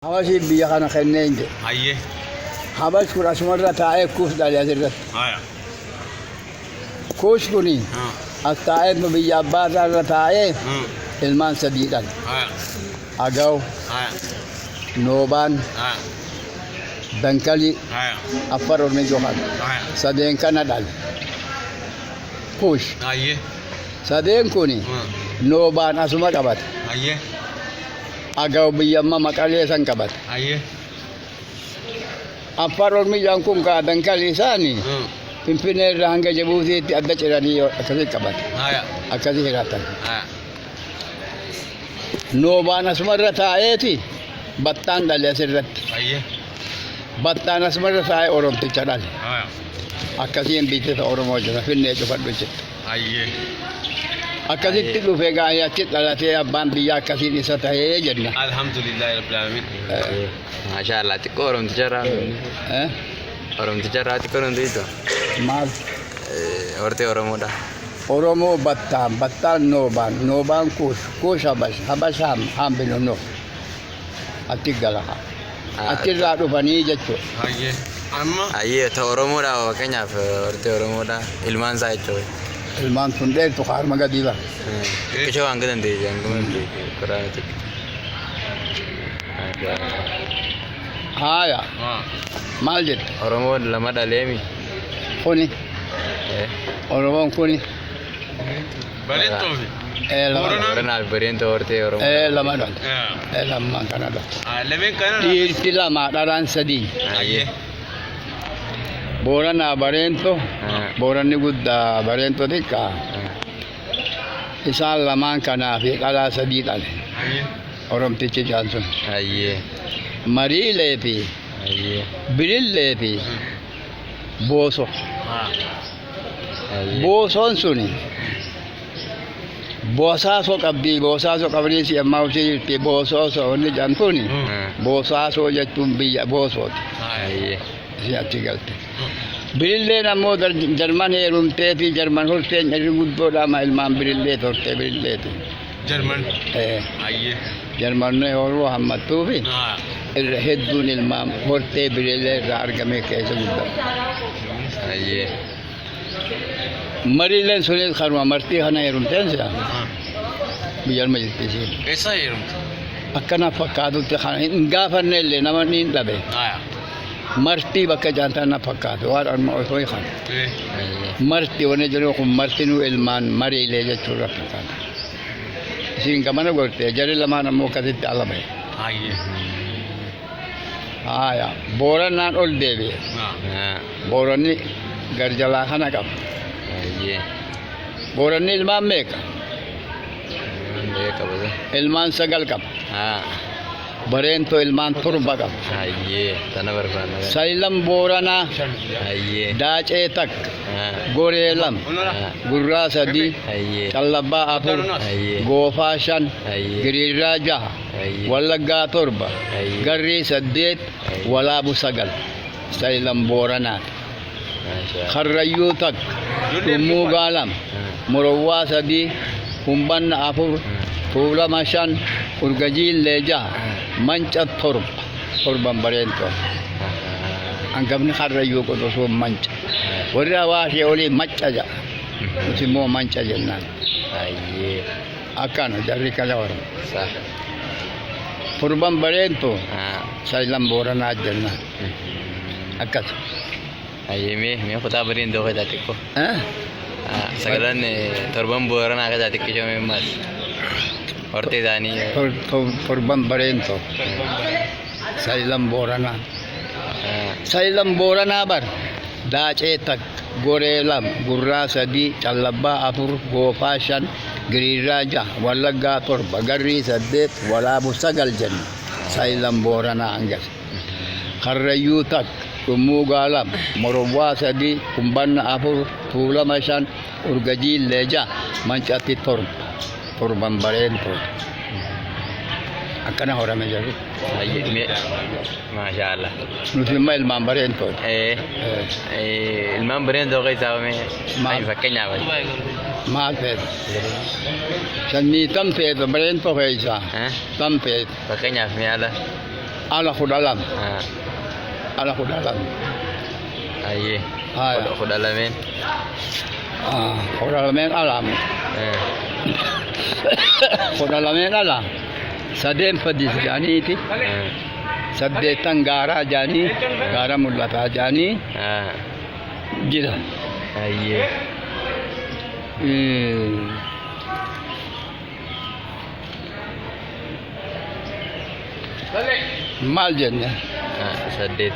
Habashiin biyya kana kenneen jedhe. Hayyee. Habash kun asumarra taa'ee kuus dhale asirratti. Haya. Kuus kuni Ah. as taa'ee biyya abbaa isaa irra taa'ee ilmaan sadii dhale. Haya. Agaw, Haya. Noobaan, Haya. Dankalii, Haya. Affar Ormijoo kana. Haya. Sadeen kana dhale. Kuush. Hayyee. Sadeen kuni Noobaan asuma qabate. Hayyee. Agaw biyya amma Maqalee san qabate. Hayyee. Affar Ormijoon kun kaa Dankalii isaanii Finfinnee irraa hanga Jibuutiitti adda ciranii akkasii qabate. Haya. Akkasii hiratan. Haya. Noobaan asumarra taa'eeti battaan dhale asirratti. Hayyee. Battaan asumarra taa'ee Oromticha dhale. Haya. Akkasiin biittota Oromoo jira Finfinnee cufadhu jette. Hayyee. Akkasitti dhufe gaa'ee achi dhalatee abbaan biyyaa akkasiin isa ta'ee jenna. Alhamdulillahi rabbil alamin. Maashaa Allah xiqqoo Oromticha irraa Eh? Oromticha irraa xiqqoo nuti hiitu. Maal? Hortee Oromoodha. Oromoo battaan, battaan noobaan, noobaan kuush, kuush habash, habash ham, hambinu no. Achi gala. Achirraa dhufanii jechuudha. Hayyee. Amma Ayyee ta Oromoodha fakkeenyaaf hortee Oromoodha ilmaan isaa jechuudha. Ilmaan sun dheertu harma gadii bara. Xiqqishoo hanga dandeesse hanga dandeesse karaa xiqqoo. Haaya Ah. maal jette? Oromoon lama dhaleemi. Kuni Oromoon kuni Bareettoo fi. lama Boorana. Booranaaf bareentoo hortee Oromoo. Lama dhale. Ah. Lamaan kana dhale. Ah, lameen kana. Dhiirti lama dharaan sadii. Hayyee. Booranaa bareento. Booranni guddaa bareento xiqqaa. Isaan lamaan kanaa fi dhalaa sadii dhale. Hayyee. Oromtichi caalsun. Ayyee. Mariilee fi Ayyee. birillee fi booso. Ah. Ayyee. Boosoon suni boosaasoo qabdii boosaasoo qabdii si ammaa ishee jirti boosoosoo wanni jedhan kuni boosaasoo jechuun biyya boosooti Ayyee. ishee achi galte. Birilleen ammoo Jarman heerumtee fi Jarman horteen irri guddoodha ama ilmaan birillee hortee birilleeti. Jarman. Hayyee. Jarman horuu hammattuu fi Ah. irra hedduun ilmaan hortee birillee irraa argame keessa guddatu. Ayyee. Mariilleen sunis kanuma martii kana heerumteen si'a Ah. biyya arma jirti isiin. Eessa heerumte? Akkana fakkaatutti kana hin gaafanne illee nama ni hin dhabe. Haya. Martii bakka jaantaa na fakkaatu waan arma osoo kana. Eh. Ayyee. Marti wanni jedhu kun martinuu ilmaan mariilee jechuudha fakkaata. Isiin gamana gortee jarri lamaan ammoo akkasitti ala bahe. Hayyee. Haaya boorannaan ol deebi'e. Ah. Booranni garjalaa kana qaba. Ayyee. Booranni ilmaan meeqa? Beeka qabata. Ilmaan sagal qaba. Haa. Bareentoo ilmaan torba qaba. Ayyee. Tana barbaanna. Saylan Booranaa Ayyee. Daacee takka Haa. Goree lama Gurraa sadii Ayyee. Callabbaa afur Ayyee. Goofaa shan Ayyee. Giriirraa jaha Ayyee. Wallaggaa torba Ayyee. Garrii saddeet Ayyee. Walaabu sagal Saylan Booranaati. Maashaa. Karrayyuu takka Dhummuugaa lama Morowwaa sadii Humbanna afur Tuulama shan Urgajiillee jaha Manca torba torban bareentoo. Hangafni Karrayyuu qoxosuun manca. Warri Awaashee olii macca jedha. Nuti immoo manca jennaan. Ayyee. Akkana jarri kana warra. Sa. Torban bareentoo Haa. Saylan Booranaa jennaan. Akkas. Ayyee mee mee kutaa bareentoo keessaa xiqqoo. Eh? Sagalan torban Booranaa keessaa xiqqishoo mee maas. Hortee isaanii. Torban bareentoo Saylan Booranaa. Saylan Booranaa bar Daacee takka Goree lama Gurraa sadii Callabbaa afur Goofaa shan Giriirraa jaha Wallaggaa torba Garrii saddeet Walaabu sagal jenna. Saylan Booranaa hangas. Karrayyuu takka Dhummuugaa lama Morowwaa sadii Humbanna afur Tuulama shan Urgajiillee jaha Mancatti torba torban bareentoo. Akkana horame jarri. Ayyee mee. Maashaa Allah. Nuti immoo ilmaan bareentooti. Ilmaan bareentoo keessaa mee. Maal? Fakkeenyaaf. Maal feeta? Sanyii tam feeta bareentoo keessaa. Tam feeta. Fakkeenyaaf mee haala. Ala 12. Ah. Ala 12. Ayyee. Haya. 12. Ah, 12 alamu. Eh. 12 ala. Sadeen fadis jedhaniiti. Eh. 8 gaaraa jedhanii gaara mul'ataa jedhanii Ah. jira. Ayyee. Maal jenne? Ah, 8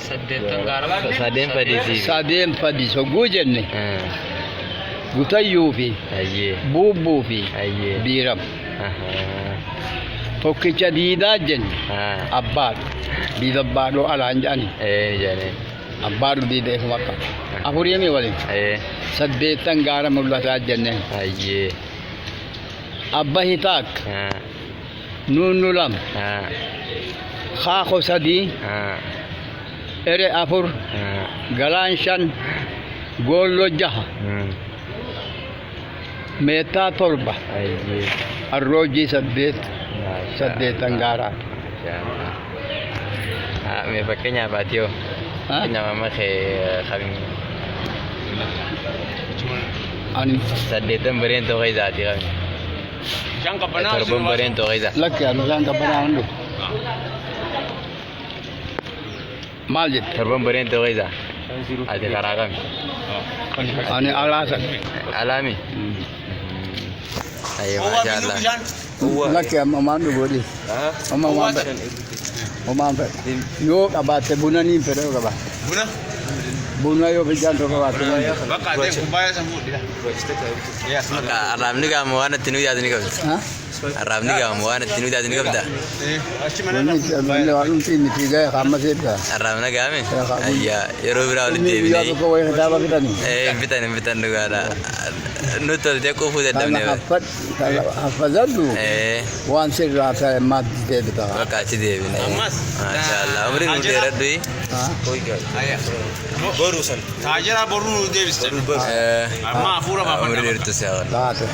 8 gaara. Sadeen fadisii. Sadeen fadis hogguu jenne Eh. Gutayyuu fi Ayyee. Buubbuu fi Ayyee. Biiram. Ahaa. Tokkicha diidaa jenne Ah. abbaadhu. Diida abbaadhoo alaan jedhani. Eh jedhanii. Abbaadhu diida ifuma qaba. Afurii waliin. Eh. 8 gaara mul'ataa jenne. Ayyee. Abba hitaak Ah. nuunnu 2 Ah. kaako 3 Ah. ere 4 Ah. galaan 5 goollo 6 Hmm. meettaa 7 Ayyee. arroojii 8 Maasha 8 gaaraa. Maasha Allah. Ah, mee fakkeenyaaf ati hoo? Ha? Fakkeenyaaf amma kee kami Ani 8 bareen tokko isaati kami? Bishaan qabbanaa. 7 bareen tokko isa. Lakki ani isaan qabbanaa hundu. Maal jette? 7 bareen tokko isa. Ati karaa kami? Ani alaasan. Alaami? Ayyee maasha Allah. Lakki amma maan dhugoodhi. Amma waan fedhe. Homaan fedhe. Yoo qabaatte buna niin fedha yoo qabaatte. Buna. Buna yoo fincaan tokko qabaatte buna. Bakka ate kubbaayyaa san fuudhi. Arraabni gaamu waan itti nuyi ni qabdi. Ha? Arraabni gaamu waan itti nuyi ni qabda. Achi mana Wanni wanni waan dhumti miti ga'e hamma seedha. Arraabna gaame? Yaa. Ayyaa yeroo biraa walitti Inni guyyaa deebinee. tokko wayii kitaaba fidanii. Eh, hin bitan hin bitan dhugaadha. Nutti toltee quufuu Kana dadhabne. haffazadhu Eh, waan sirraa ta'e maatti deebita. bakka achi deebine. Ammas. Maasha Allah. Umriin nu dheeradhu. Ha? Boru san. Taajira boru nu deebiste. Eh, Amma hafuura umrii baafadha. dheertu si haa Taate.